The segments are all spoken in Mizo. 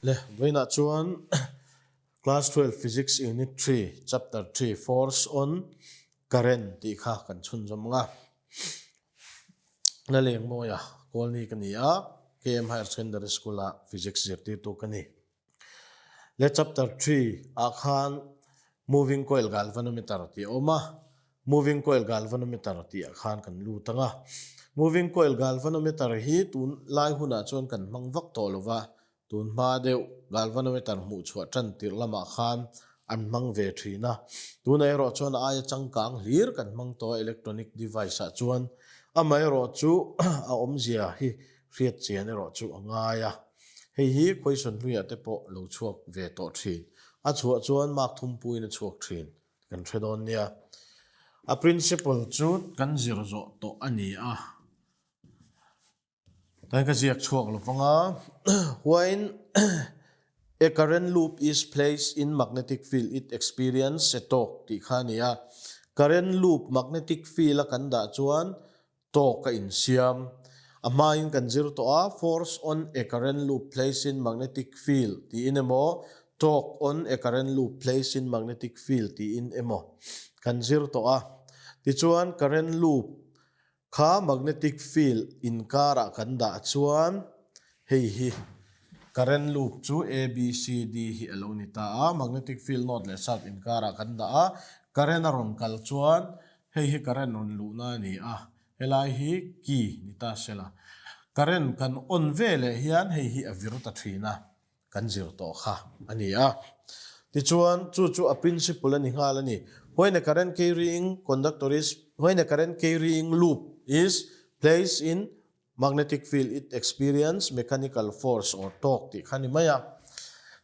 Le, vawiinah chuan Class 12 Physics Unit 3 Chapter 3 Force on Current tih kha kan chhunzawm ang a. Lalengmawia Kawlni ka ni a, KM Higher Secondary School-a Physics zirtirtu ka ni. Le chapter 3 ah khan Moving Coil Galvanometer tih a awm a, Moving Coil Galvanometer tih ah khan kan lut ang a. Moving Coil Galvanometer hi tun lai hunah chuan kan hmang vak tawh lo va, tun hma deuh galvanometer hmuh chhuah tan tirh lamah khan an hmang ve thin a. Tunah erawh chuan a aia changkang hlir kan hmang tawh a electronic device ah chuan amaherawh chu a awmzia hi hriat chian erawh chu a ngai a. Hei hi question hluiah te pawh lo chhuak ve tawh thin. A chhuah chuan mark thumpuiin a chhuak thin kan hre dawn nia. A principle chu kan zir zawh tawh a ni a. Tlai ka ziak chhuak lo vang a. When a current loop is placed in magnetic field it experience a torque tih kha a ni a. Current loop magnetic field a kan dah chuan Tawk a insiam. A hmain kan zir tawh a, force on a current loop placed in magnetic field tiin emaw, torque on a current loop placed in magnetic field tiin emaw kan zir tawh a. Tichuan current loop kha magnetic field inkarah kan dah chuan hei hi current loop chu A, B, C, D hi a lo ni ta a, magnetic field north leh south inkarah kan dah a, current a rawn kal chuan Hei hi current rawn luhna a ni a, helai hi key ni ta sela. Current kan on ve leh hian hei hi a vir ta thin a, kan zir tawh kha a ni a. Tichuan, chu chu a principle a ni nghal a ni. When a current carrying conductor is When a current carrying loop is placed in Magnetic field it experience mechanical force or torque tih kha ni mai a.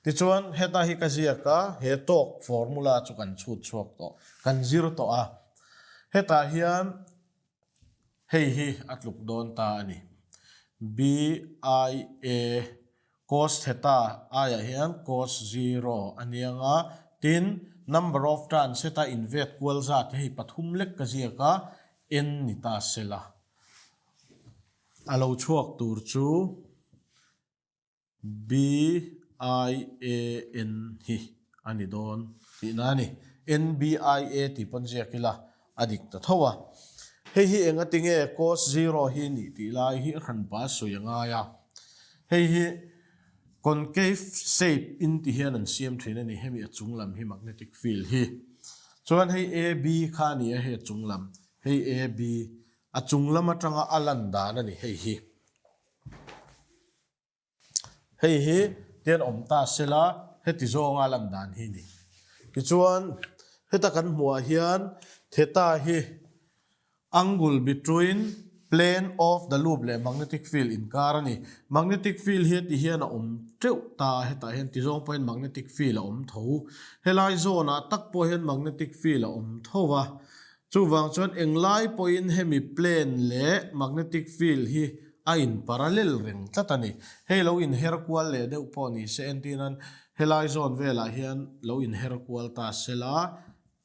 Tichuan heta hi ka ziak a, he torque formula chu kan chhut chhuak tawh, kan zir tawh a. Hetah hian hei hi a tluk dawn ta a ni. BIA cos theta aiah hian cos zero a niang a, tin number of turns heta invet kual zat hei pathum lek ka ziak a, n ni ta sela. A lo chhuak tur chu BIAN hi a ni dawn tihna a ni. NBIA tih pawn ziak ila a dik ta tho a. Hei hi enga tinge cos zero hi nih tih lai hi hranpa sawi a ngai a. Hei hi concave shape in ti hian an siam thin a ni. Hemi a chung lam hi magnetic field hi. Chuan hei AB kha a ni a, hei a chung lam. Hei AB A chung lam atanga a lan dan a ni hei hi. Hei hi tian awm ta sela heti zawnga a lan dan hi ni. Tichuan heta kan hmuhah hian theta hi angle between plane of the loop leh magnetic field inkar a ni. Magnetic field hi ti hian a awm teuh ta a, hetah hian ti zawng pawhin magnetic field a awm tho. Helai zawnah tak pawh hian magnetic field a awm tho a. Chuvang chuan englai pawhin hemi plane leh magnetic field hi a in parallel reng tlat a ni. Hei lo inher kual leh deuh pawh ni se entirnan helai zawn velah hian lo inher kual ta se la,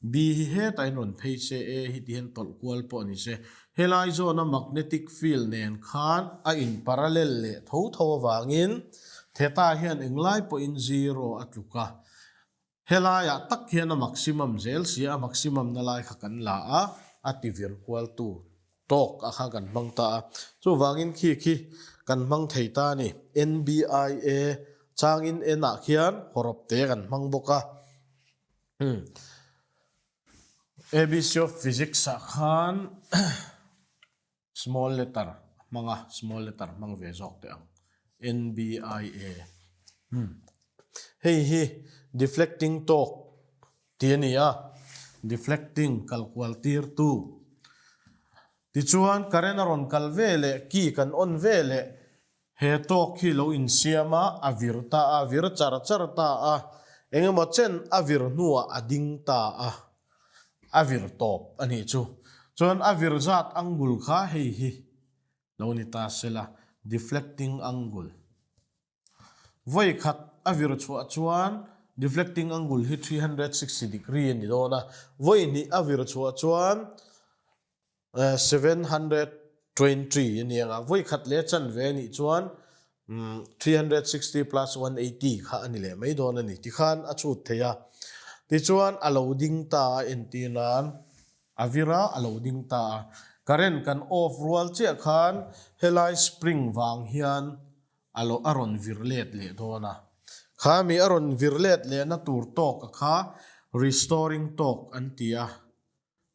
B hi hetah in rawn phei se, A hi ti hian tawlh kual pawh ni se, helai zawna magnetic field nen khan a in parallel leh tho tho avangin theta hian englai pawhin zero a tluk a. Helaiah tak hian a maximum zel sia, a maximum na lai kha kan la a, a ti vir kual tu tawk a kha kan hmang ta a. Chuvangin khi khi kan hmang thei ta a ni. NBIA changin N ah khian hawrawp te kan hmang bawk a. ABC of Physics ah khan Small letter hmang a, small letter hmang ve zawk teh ang. NBIA. Hmm. Hei hi deflecting talk ti a ni a, deflecting kal kual tir tu. Tichuan current a rawn kal ve leh key kan on ve leh he talk hi lo insiam a, a vir ta a, vir char char ta a, engemaw chen a vir hnuah a ding ta a. A vir tawp a nih chu. Chuan a vir zat angle kha hei hi lo ni ta sela, deflecting angle. Vawi khat a vir chhuah chuan deflecting angle hi 360 degree a ni dawn a, vawi hnih a vir chhuah chuan 720 a ni ang a, vawi khat leh chanve a nih chuan. 360 plus 180 kha a ni leh mai dawn a ni. Tikhan a chhut thei a. Tichuan a lo ding ta a entir nan a vir a, a lo ding ta a. Current kan off rual chiah khan helai spring vang hian a lo a rawn vir let leh dawn a. Kha mi a rawn vir let lehna tur tawk a kha restoring tawk an ti a.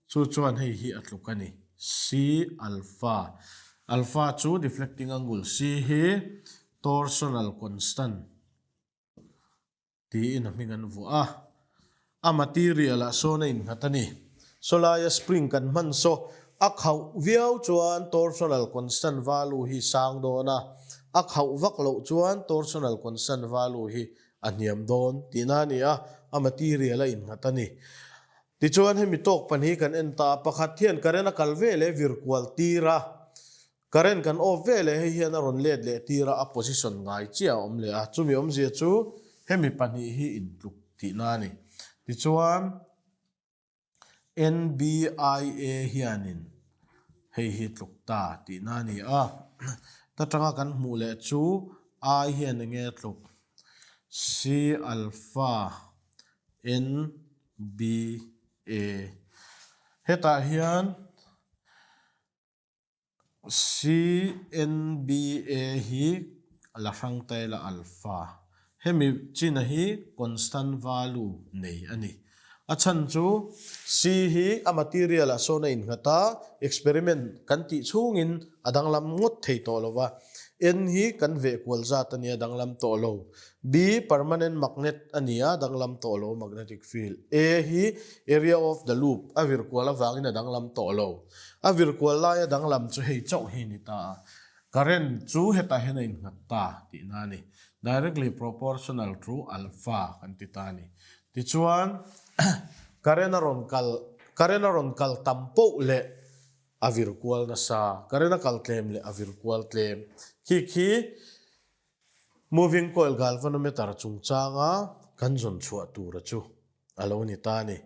Chu chuan hei hi a tluk a ni. C alpha. Alpha chu deflecting angle, C hi torsional constant tiin a hming an vuah a. A material ah sawn a innghat a ni. Saw laia spring kan hman saw a khauh viau chuan torsional constant value hi sang dawn a, a khauh vak loh chuan torsional constant value hi a hniam dawn tihna a ni a, a material a innghat a ni. Tichuan hemi tawk pan hi kan en ta a, pakhat hian current a kal ve leh vir kual tir a, current kan off ve leh hei hian a rawn let leh tir a, a position ngai chiah a awm leh a, chumi awmzia chu hemi pahnih hi intluk tihna a ni. Tichuan NBIA hianin hei hi tluk ta tihna a ni a, ta tanga kan hmuh leh chu I hian enge a tluk? C alpha N B A Hetah hian C N B A hi la hrang ta ila alpha. Hemi china hi constant value nei a ni. A chhan chu C hi a material ah sawn a innghat a, experiment kan tih chhungin a danglam ngawt thei tawh lo va. N hi kan veh kual zat a nia danglam tawh lo. B permanent magnet a ni a, danglam tawh lo magnetic field. A hi area of the loop a vir kual avangin a danglam tawh lo. A vir kual laia danglam chu hei chauh hi ni ta a. Current chu hetah hian a innghat ta tihna a ni. Directly proportional to alpha kan ti ta a ni. Tichuan current a rawn kal current a rawn kal tam poh leh a vir kual nasa. Current a kal tlem leh a vir kual tlem. Khi khi Moving coil galvanometer chungchanga kan zawn chhuah tura chu a lo ni ta a ni.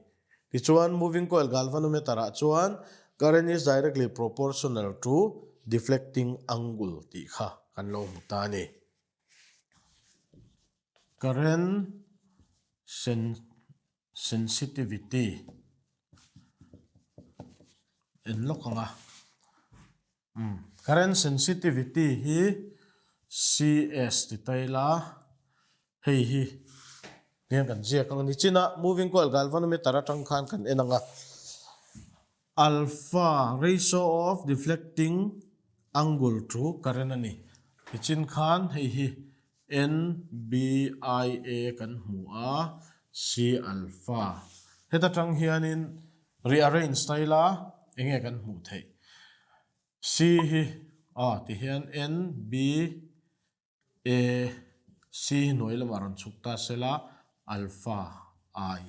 Tichuan, moving coil galvanometer ah chuan current is directly proportional to deflecting angle tih kha kan lo hmu ta a ni. Current sensitivity en lawk ang a. Current sensitivity hi CS ti ta ila, hei hi tiang kan ziak ang a ni. China moving coil galvanometer atang khan kan en ang a, alpha ratio of deflecting angle to current a ni. Tichin khan hei hi NBIA kan hmu a, C alpha. Heta tang hianin rearrange ta ila enge kan hmuh theih? C hi aw ti hian NBA C hi hnuai lamah rawn chhuk ta sela alpha I.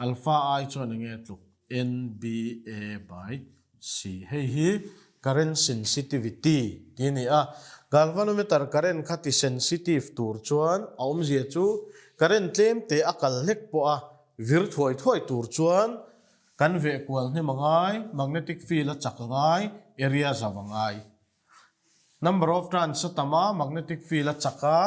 Alpha I chuan enge a tluk? NBA by C. Hei hi current sensitivity tih a ni a. Galvanometer current kha ti sensitive tur chuan a awmzia chu current tlem te a kal hlek pawh a vir thuai thuai tur chuan kan veh kual hnem a ngai, magnetic field a chak a ngai, area zau a ngai. Number of turns a tam a, magnetic field a chak a,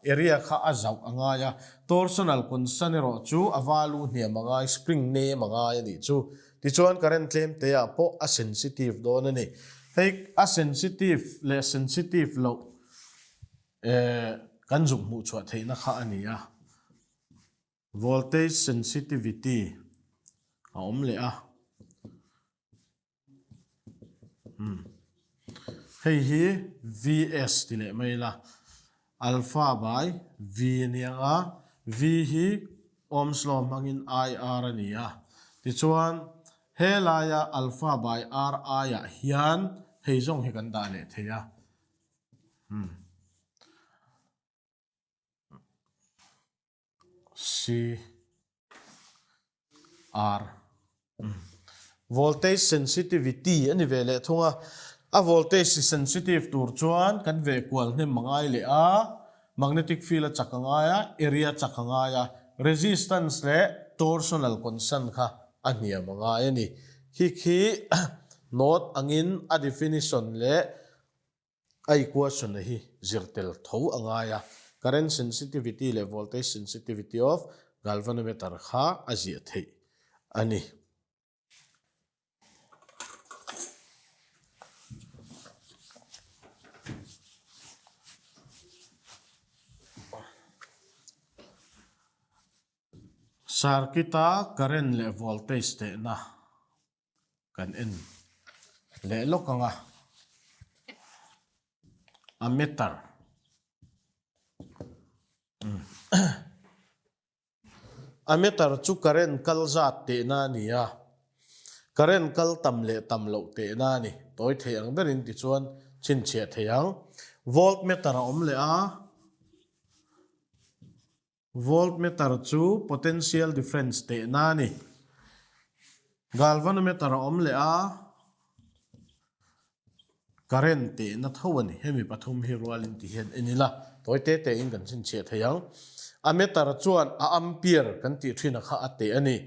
area kha a zauh a ngai a. Torsional constant erawh chu a value hniam a ngai, spring name a ngai a nih chu. Tichuan current tlem te ah pawh a sensitive dawn a ni. Hei a sensitive leh sensitive loh eh kan zuk hmuh chhuah theihna kha a ni a. Voltage sensitivity a awm leh a. Hei hi VS ti leh mai ila, alpha by V a ni ang a, V hi Ohm's law hmangin IR a ni a. Tichuan, he laia alpha by R aiah hian hei zawng hi kan dah leh thei a. C R Voltage sensitivity a ni ve leh thung a, a voltage sensitive tur chuan kan ve kual hnem a ngai leh a, magnetic field a chak a ngai a, area chak a ngai a, resistance leh torsional constant kha a hniam a ngai a ni. Khi khi note angin a definition leh. A equation a hi zir tel tho a ngai a, current sensitivity leh voltage sensitivity of galvanometer kha a ziah theih a ni. Circuit-a current leh voltage tehna kan en leh lawk ang a, ammeter ammeter chu current kal zat tehna a ni a, current kal tam leh tam loh tehna a ni, tawi thei ang berin tichuan chhinchhiah thei ang, voltmeter a awm leh a. Voltmeter chu potential difference tehna a ni. Galvanometer a awm leh a, current tehna tho a ni. Hemi pathum hi rualin ti hian en ila, tawi te te in kan chhinchhiah thei ang. Ammeter chuan a ampere kan tih thin a kha a teh a ni.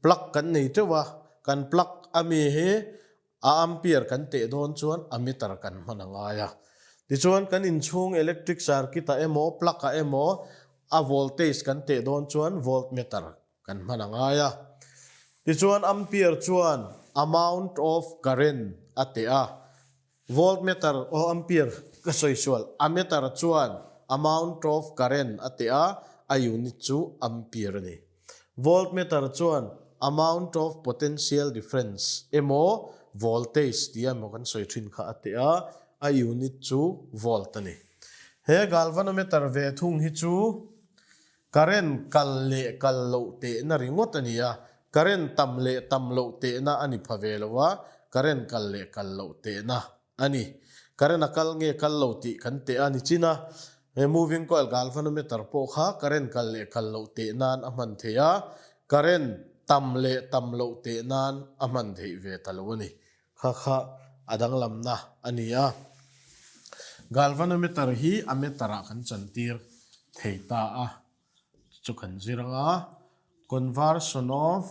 Plug kan nei teuh a, kan plug ami hi A ampere kan teh dawn chuan ammeter kan hman a ngai a. Tichuan kan inchhung electric circuit ah emaw plug ah emaw a voltage kan teh dawn chuan voltmeter kan hman a ngai a. Tichuan ampere chuan amount of current a teh a. Voltmeter aw ampere ka sawi sual ammeter chuan amount of current a teh a, a unit chu ampere a ni. Voltmeter chuan amount of potential difference emaw voltage tia emaw kan sawi thin kha a teh a, a unit chu volt a ni. He galvanometer ve thung hi chu current kal leh kal loh tehna ringawt a ni a, current tam leh tam loh tehna a ni pha ve lo a, current kal leh kal loh tehna a ni. Current a kal nge kal lo tih kan teh a ni chin a, he moving coil galvanometer pawh kha current kal leh kal loh teh nan a hman theih a, current tam leh tam loh teh nan a hman theih ve ta lo a ni. Kha kha a danglamna a ni a. Galvanometer hi a meter ah kan chantir thei ta a, chu kan zir ang a, conversion of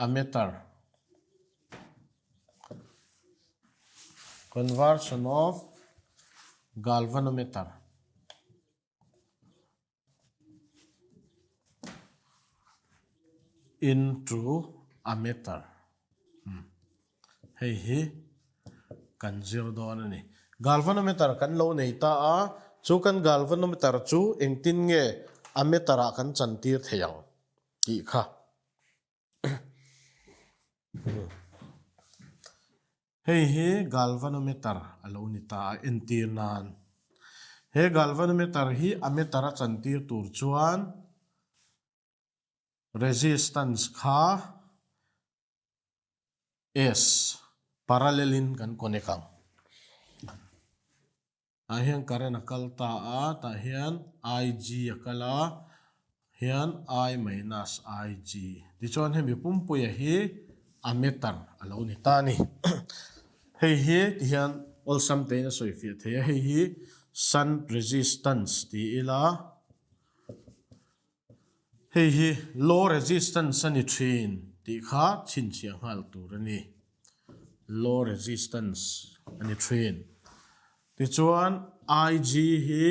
ammeter. Conversion of galvanometer. Into ammeter. Hei hi kan zir dawn a ni. Galvanometer kan lo nei ta a, chu kan galvanometer chu engtin nge ammeter ah kan chantir thei ang tih kha. Hei hi galvanometer a lo ni ta a, entir nan. He galvanometer hi a meter a chantir tur chuan resistance kha S parallel in kan connect ang. Tah hian current a kal ta a, tah hian Ig a kal a, hian I minus Ig. Tichuan hemi pumpuia hi ammeter a lo ni ta a ni. Hei hi tihian awlsam tein a sawi fiah thei a, hei hi shunt resistance ti ila, hei hi low resistance a ni thin tih kha chhinchhiah nghal tur a ni. Low resistance a ni thin. Tichuan Ig hi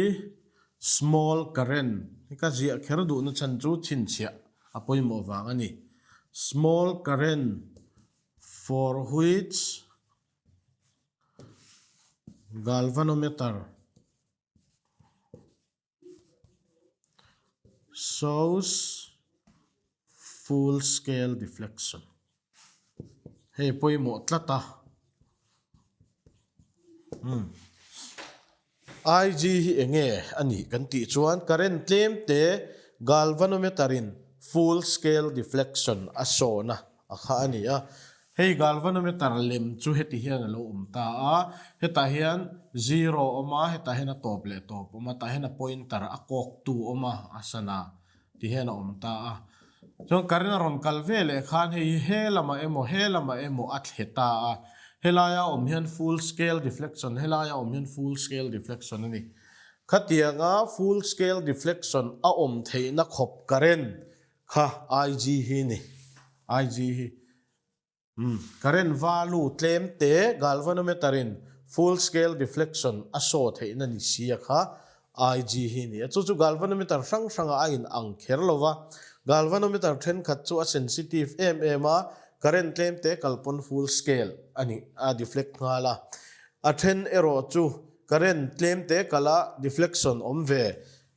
small current hi ka ziah kher duhna chhan chu chhinchhiah a pawimawh vang a ni. Small current for which galvanometer Shows full scale deflection. Hei pawimawh tlat a. Hmm. IG hi enge a nih kan tih chuan current tlem te galvanometer in full scale deflection a sawn a a kha a ni a. Hei galvanometer lem chu heti hian a lo awm ta a, hetah hian zero a awm a, hetah hian a tawp leh tawp a awm a, tah hian a pointer a kawk tu a awm a, a sana ti hian a awm ta a. Chuan current a rawn kal ve leh khan hei hi he lamah emaw he lamah emaw a thle ta a, helaia awm hian full scale deflection, helaia awm hian full scale deflection a ni. Khatianga full scale deflection a awm theihna khawp current Kha IG hi ni. IG hi. Umm. Current value tlem te galvanometer in Full scale deflection a show theihna ni si a kha IG hi a ni a. Chu chu galvanometer hrang hrangah a in ang kher lo va, galvanometer thenkhat chu a sensitive em em a, current tlem te kal pawn full scale a ni a deflect nghal a. A then erawh chu current tlem te kala deflection awm ve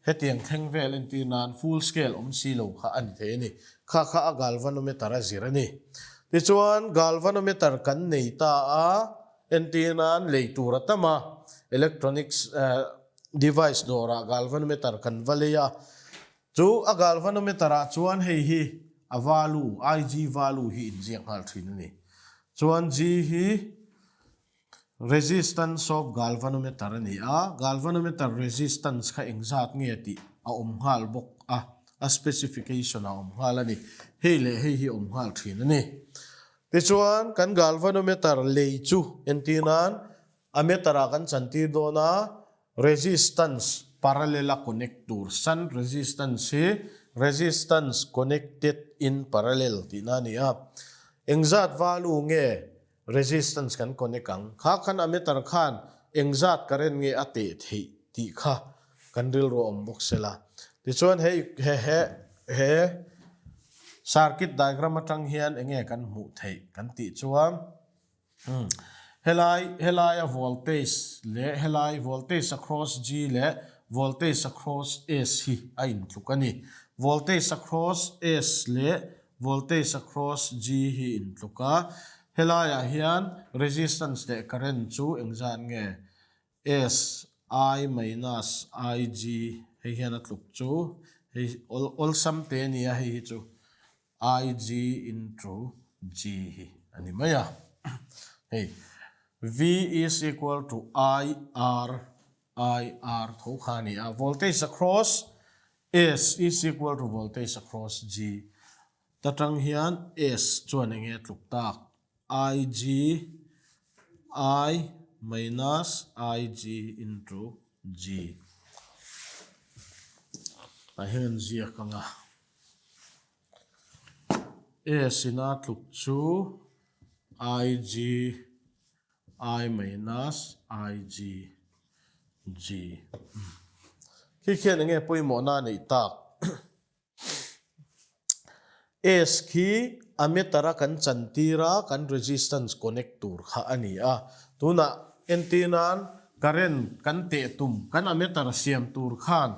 Hetiang thleng vel entir nan full scale awm si lo kha a ni thei a ni. Kha kha a galvanometer a zir a ni. Tichuan galvanometer kan nei ta a, entir nan lei tur a tam a, electronics device dawrah galvanometer kan va lei a. Chu a galvanometer ah chuan hei hi a value, IG value hi inziak nghal thin a ni. Chuan G hi Resistance of galvanometer a ni a, galvanometer resistance kha engzat nge tih a awm nghal bawk a, a specification a awm nghal a ni. Hei leh hei hi awm nghal thin a ni. Tichuan kan galvanometer lei chu entir nan a meter ah kan chantir dawn a, resistance parallel a connect tur, shunt resistance hi resistance connected in parallel tihna a ni a. Engzat value nge Resistance kan connect ang. Kha khan ammeter khan engzat current nge a teh theih tih kha kan rilru a awm bawk sela. Tichuan hei he he he circuit diagram atang hian enge kan hmuh theih kan tih chuan umm helai helaia voltage leh helai voltage across G leh voltage across S hi a intluk a ni. Voltage across S leh Voltage across G hi intluk a, helaiah hian resistance leh current chu engzat nge? S I minus Ig hei hian a tluk chu hei awlsam te a nia hei hi chu Ig into G hi a ni mai a. Hei V is equal to I R I R tho kha a ni a, voltage across S is equal to voltage across G. Ta tang hian S chuan eng nge tluk tak? Ig I minus Ig into G. Tah hian an ziak ang a. S ina tluk chu Ig I minus Ig G. Khi khian enge pawimawhna a neih tak? S khi a meter a kan chantir a, kan resistance connect tur kha a ni a. Tunah entir nan current kan teh tum, kan ammeter siam tur khan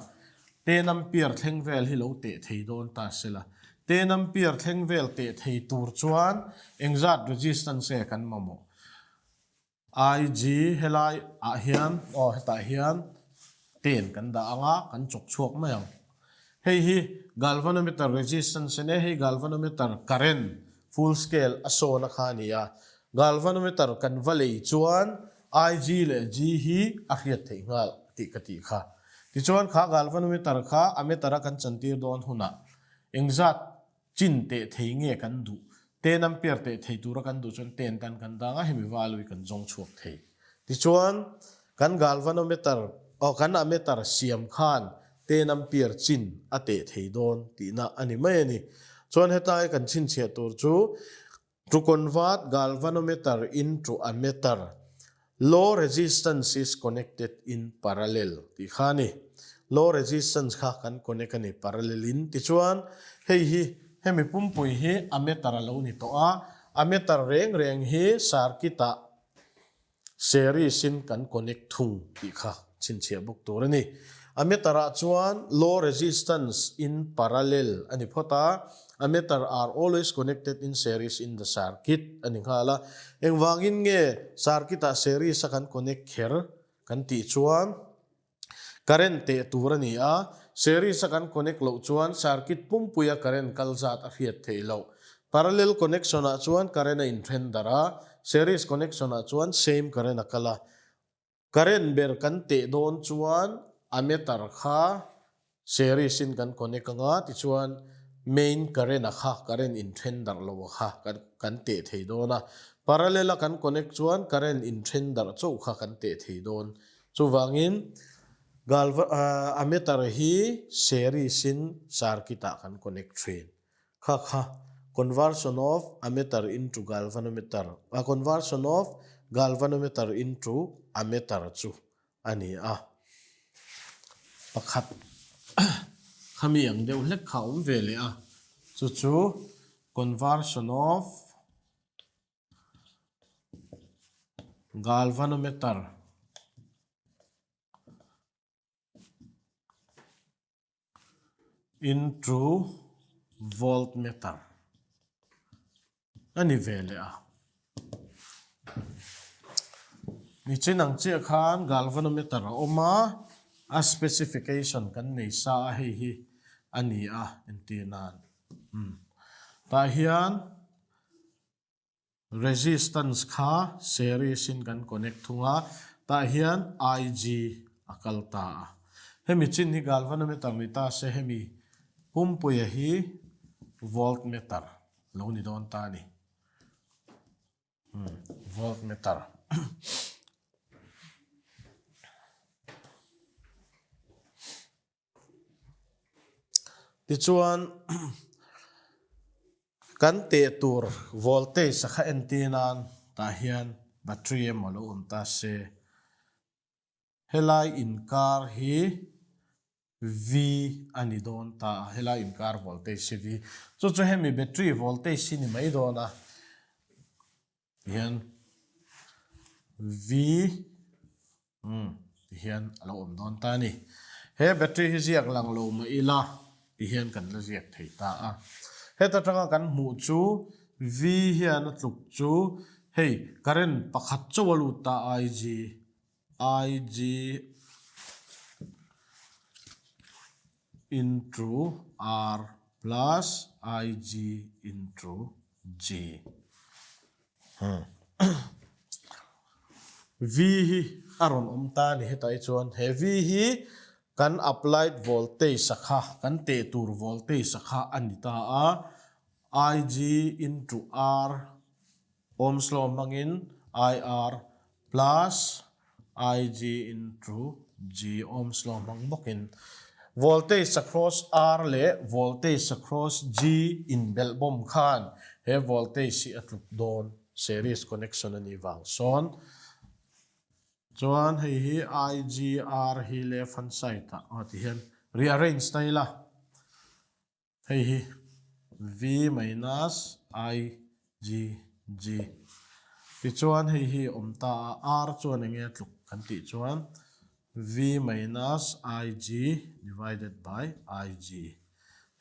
ten ampere thleng vel hi lo teh thei dawn ta sela. Ten ampere thleng vel teh thei tur chuan engzat resistance nge kan mamawh? IG helai ah hian aw hetah hian ten kan dah ang a, kan chawk chhuak mai ang. Hei hi galvanometer resistance a nia, hei galvanometer current full scale a sawn a kha a ni a. Galvanometer kan va lei chuan IG leh G hi a hriat theih nghal tih ka tih kha. Tichuan kha galvanometer kha a meter a kan chantir dawn hunah engzat Chin teh thei nge kan duh? Ten ampere teh thei tura kan duh chuan ten tan kan dang a, hemi value kan zawng chhuak thei. Tichuan, kan galvanometer, aw kan ammeter siam khan ten ampere chin a teh thei dawn tihna a ni mai a ni. Chuan hetlai kan chhinchhiah tur chu To convert galvanometer into ammeter, low resistance is connected in parallel tih kha a ni. Low resistance kha kan connect a ni parallel in. Tichuan, hei hi hemi pumpui hi ammeter a lo ni tawh a, ammeter reng reng hi circuit ah Series in kan connect thung tih kha chhinchhiah bawk tur a ni. Ammeter ah chuan low resistance in parallel a ni phawt a, ammeter are always connected in series in the circuit a ni nghal a. Engvangin nge circuit ah series a kan connect kher kan tih chuan, Current teh tur a ni a, series a kan connect loh chuan circuit pumpuia current kal zat a hriat theih loh. Parallel connection ah chuan current a inthen darh a, series connection ah chuan same current a kal a. Current ber kan teh dawn chuan ammeter kha Series in kan connect anga tichuan main current a kha current in then darh lo a kha kan kan teh thei dawn a, parallel a kan connect chuan current in then darh chauh kha kan teh thei dawn. Chuvangin galva ammeter hi series in circuit ah kan connect thin. Kha kha conversion of ammeter into galvanometer a conversion of Galvanometer into ammeter chu a ni a. Pakhat khami ang deuh hlek kha a awm ve leh a, chu chu conversion of galvanometer into voltmeter a ni ve leh a. Nichin ang chiah khan galvanometer a awm a, a specification kan nei sa a hei hi a ni a entir nan. Tah hian Resistance kha series in kan connect thung a, tah hian Ig a kal ta a. Hemi chin hi galvanometer ni ta se hemi pumpuia hi voltmeter lo ni dawn ta a ni. Voltmeter. Tichuan, kan teh tur voltage a kha entir nan tah hian battery emaw lo awm ta se, helai inkar hi V a ni dawn ta a, helai inkar voltage hi V. Chu chu hemi battery voltage hi ni mai dawn a. Tihian V umm tihian a lo awm dawn ta a ni. He battery hi ziak lang lo mah ila tihian kan la ziak thei ta a. Heta tanga kan hmuh chu V hian a tluk chu hei current pakhat chauh a lut ta IG IG into R plus IG into G. V hi a rawn awm ta a ni hetah hi chuan he V hi kan applied voltage a kha kan teh tur voltage a kha a ni ta a IG into R Ohm's law hmangin IR plus Ig into G Ohm's law hmang bawkin voltage across R leh voltage across G inbelh bawm khan he voltage hi a tluk dawn series connection a nih vang sawn chuan hei hi IGR hi left hand side ah aw ti hian rearrange ta ila. Hei hi V minus I G G tichuan hei hi awm ta a, R chuan eng nge tluk kan tih chuan V minus I G divided by I G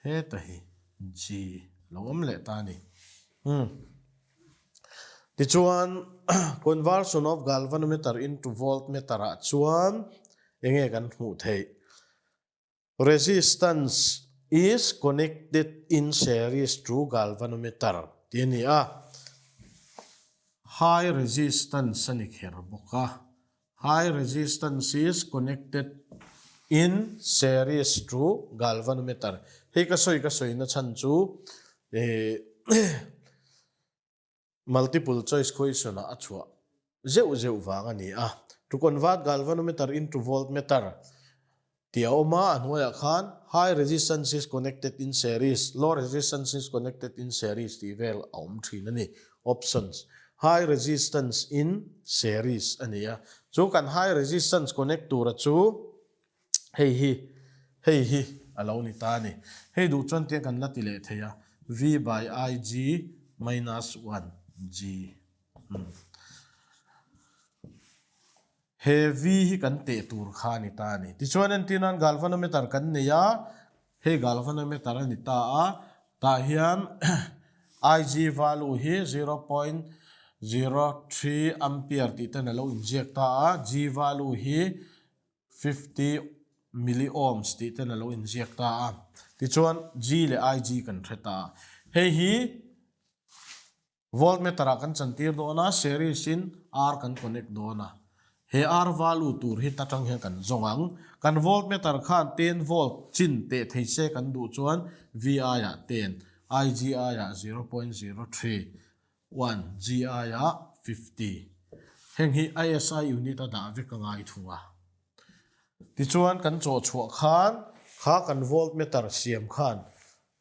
heta hi G lo awm leh ta a ni. Umm. Tichuan conversion of galvanometer into voltmeter ah chuan eng nge kan hmuh theih? Resistance is connected in series to galvanometer tih a ni a, high resistance a ni kher bawk a, high resistance is connected in series to galvanometer. Hei ka sawi ka sawi na chhan chu eh Multiple choice question ah a chhuah zeuh zeuh vang a ni a. To convert galvanometer into voltmeter tih a awm a, a hnuaiah khan high resistance is connected in series, low resistance is connected in series tih vel a awm thin a ni. Options, High resistance in series a ni a. Chu kan high resistance connect tura chu Hei hi, hei hi a lo ni ta a ni. Hei duh chuan tiang kan la ti leh thei a, V by Ig minus one G. Umm. He V hi kan teh tur kha a ni ta a ni. Tichuan entir nan galvanometer kan nei a, hei galvanometer a ni ta a, tah hian Ig value hi 0.03 ampere tih ten a lo inziak ta a, G value hi 50 milliohms tih ten a lo inziak ta a. Tichuan G leh Ig kan hre ta a. Hei hi voltmeter ah kan chantir dawn a, series in R kan connect dawn a. He R value tur hi ta tang hian kan zawng ang. Kan voltmeter khan 10 volt chin teh thei se kan duh chuan VI ah 10, Ig ah 0.03, 1, GI ah 50. Heng hi ISI unit a dah vek a ngai thung a. Tichuan kan chawh chhuah khan kha kan voltmeter siam khan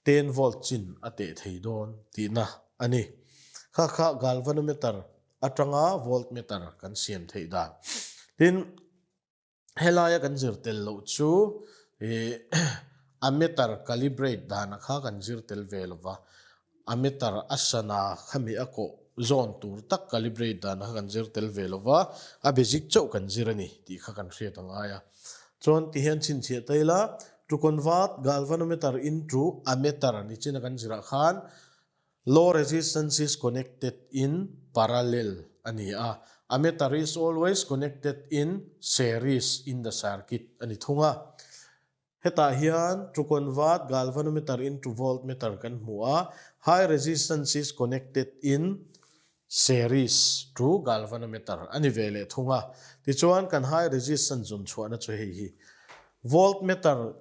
10 volt chin a teh thei dawn tihna a ni. Kha kha galvanometer atanga voltmeter kan siam theih dan. Tin, helaia kan zir tel loh chu ih ammeter calibrate dana kha kan zir tel ve lo va, ammeter a sana khami a kawh zawn tur tak calibrate dana kha kan zir tel ve lo va, a basic chauh kan zir a ni tih kha kan hriat a ngai a. Chuan tihian chhinchhiah ta ila, to convert galvanometer into ammeter nichina kan zirah khan Low resistance is connected in parallel a ni a, ammeter is always connected in series in the circuit a ni thung a. Hetah hian to convert galvanometer into voltmeter kan hmu a, high resistance is connected in series to galvanometer a ni ve leh thung a. Tichuan kan high resistance zawn chhuahna chu hei hi voltmeter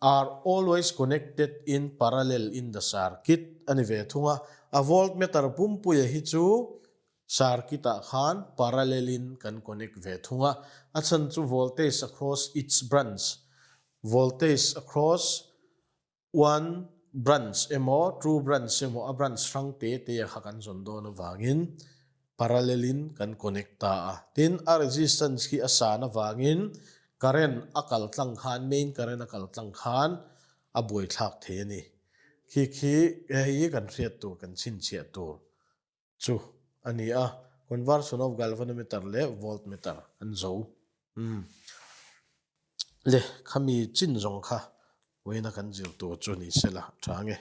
are always connected in parallel in the circuit a ni ve thung a, a voltmeter pumpuia hi chu circuit ah khan parallel in kan connect ve thung a, a chhan chu voltage across each branch, voltage across one branch emaw two branch emaw a branch hrang te te a kha kan zawn dawn avangin parallel in kan connect ta a, tin a resistance khi a san avangin current a kal tlang khan main current a kal tlang khan a buaithlak thei a ni. Khi khi hei hi kan hriat tur kan chhinchhiah tur chu a ni a, conversion of galvanometer leh voltmeter an zo. Umm le khami chin zawng kha vawiina kan zir tur chu ni sela tha nge.